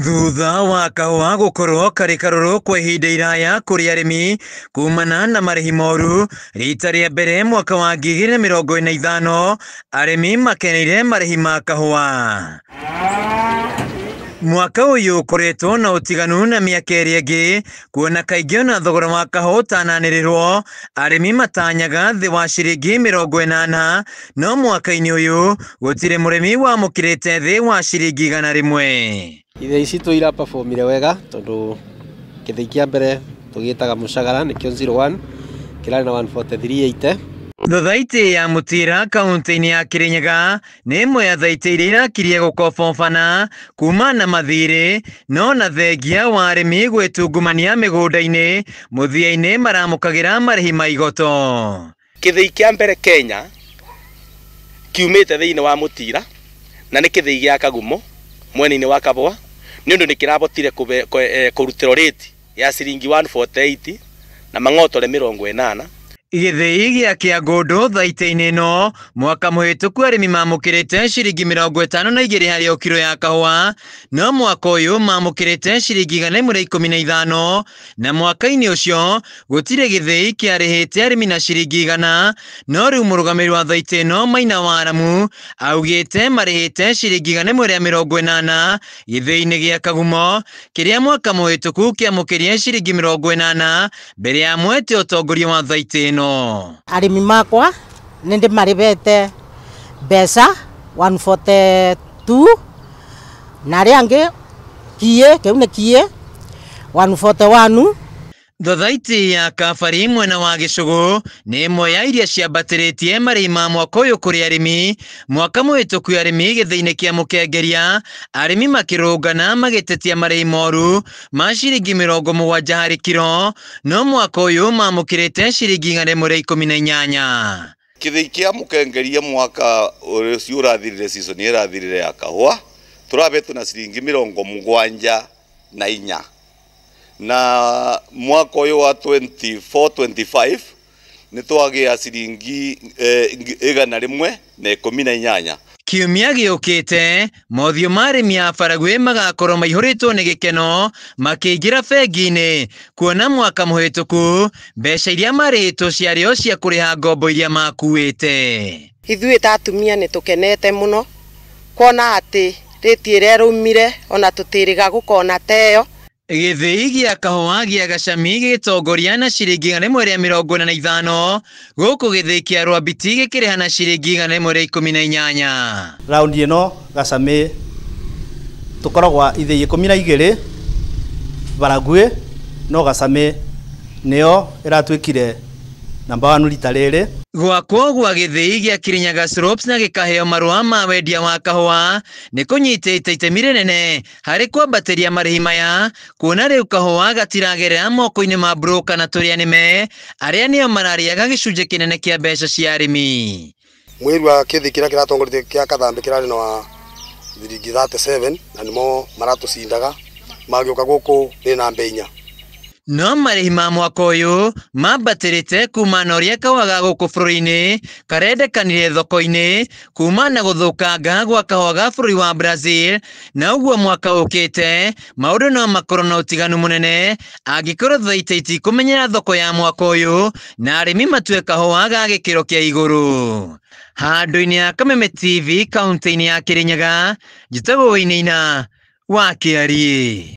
Thutha wa kahũa gũkorwo karĩ karũrũ kwa ihinda iraya kũrĩ arĩmi kumana na marĩhi moru, rita rĩa mbere mwaka wa 2025 arĩmi makeneire marĩhi ma kahũa. Mwaka ũyũ ũkoretwo na ũtiganu na mĩaka ĩrĩa ĩngĩ, kuona kaingĩ ona thogora wa kahũa ũtananĩrĩrwo arĩmi matanyaga thĩ wa ciringi 80, no mwaka-inĩ ũyũ gũtirĩ mũrĩmi wamũkĩrĩte thĩ wa ciringi 100. Ithĩi citũ iraperformire wega tondũ kĩthĩi kĩa mbere tũgĩtaga mũcagara nĩkĩo 01 kĩrarĩ na 143.80. Thothaitĩ ya Mũtira kaunti-inĩ ya Kĩrĩnyaga nĩ ĩmwe ya thaitĩ iria irakirie gũkobobana kuma na mathirĩ, no na thengia wa arĩmi gwĩtungumania mĩgũnda-inĩ mũthia-inĩ maramũkagĩra marĩhi ma igoto. Kĩthĩi kĩa mbere Kenya kiumĩte thĩinĩ wa Mũtira na nĩ kĩthĩi gĩa Kagumo mwena-inĩ wa Kabwa nĩ ũndũ nĩ kĩrabotire kũrutĩrwo rĩti ya ciringi 148 na mang'otore 80. Gĩthĩi gĩa Kĩangũndũ thaitĩ-inĩ ĩno mwaka mũhĩtũku arĩmi mamũkĩrĩte ciringi 52 harĩ o kiro ya kahũa, no mwaka ũyũ mamũkĩrĩte ciringi 115, na mwaka-inĩ ũcio gũtirĩ gĩthĩi kĩarĩhĩte arĩmi na ciringi 100, no rĩu mũrũgamĩrĩri wa thaitĩ ĩno Maina Waramu augĩte marĩhĩte ciringi 180 gĩthĩi-inĩ gĩa Kagumo kĩrĩa mwaka mũhĩtũku kĩamũkĩrire ciringi 80 mbere ya mwete ũtongoria wa thaitĩ ĩno. Arĩmi makwa nĩ ndĩmarĩbete mbeca 142 na arĩa angĩ kiĩ kĩu nĩ kiĩ 141. Thothaitĩ ya Kabari mwena wa Gĩcũgũ nĩ ĩmwe ya iria ciambatĩrĩtie marĩhi ma mwaka ũyũ kũrĩ arĩmi. Mwaka mũhĩtũku arĩmi gĩthĩi-inĩ kĩa Mũkengeria arĩmi makĩrũngana magĩtetia marĩhi moru ma ciringi 70 harĩ kiro, no mwaka ũyũ mamũkĩrĩte ciringi 118. Kĩthĩi kĩa Mũkengeria mwaka ũcio ũrathirire season ĩrathirire ya kahũa tũrabetwo na ciringi 74 na mwaka ũyũ wa 24-25 nĩ twagĩa ciringi 118. Kiumia gĩũkĩte mothiũ ma arĩmi a Baragwi magakorwo maihũrĩtwo nĩ gĩkeno makĩingĩra bengi-inĩ kuona mwaka mũhĩtũku mbeca iria marĩhĩtwo ciarĩ o cia kũrĩha ngombo iria makuĩte. Ithuĩ ta atumia nĩ tũkenete mũno kuona atĩ rĩti ĩrĩa ĩraumire ona tũtĩrĩga gũkona teyo. Gĩthĩi gĩa kahũa gĩa Gacami gĩgĩtongoria na ciringi 145, gũkũ gĩthĩi kĩa Rwambiti gĩkĩrĩha na ciringi 118. Raundi ĩno Gacami tũkoragwo ithĩi 12 Baragwi, no Gacami nĩyo ĩratuĩkire namba 1 rita rĩrĩ. Gwakwo gwa gĩthĩi gĩa Kirinyaga Slopes na gĩkaheo marũa ma wendia wa kahũa nĩ kũnyitĩte itemi rĩnene harĩ kwambatĩria marĩhi maya, kuona rĩu kahũa gatiragerera moko-inĩ ma broker na tũrĩa nĩme arĩa nĩo mararĩaga gĩcunjĩ kĩnene kĩa mbeca cia arĩmi. Mweri wa kĩthĩi kĩrĩa kĩratongoretie kĩa Kathambi kĩrarĩ na wa ciringi 37 na nĩmo maratũcindaga magĩũka gũkũ nĩ namba 4. No marĩhi ma mwaka ũyũ mambatĩrĩte kuma na ũrĩa kahũa ga gũkũ bũrũri-inĩ karendekanire thoko-inĩ kuma na gũthũkanga gwa kahũa ga bũrũri wa Brazil, na ũguo mwaka ũkĩte maũndũ no makorwo na ũtiganu mũnene angĩkorwo thaitĩ itikũmenyera thoko ya mwaka ũyũ na arĩmi matue kahũa ga gĩkĩro kĩa igũrũ. Handũ-inĩ ya Kameme TV kaunti-inĩ ya Kĩrĩnyaga, njĩtagwo Wainaina wa Kĩariĩ.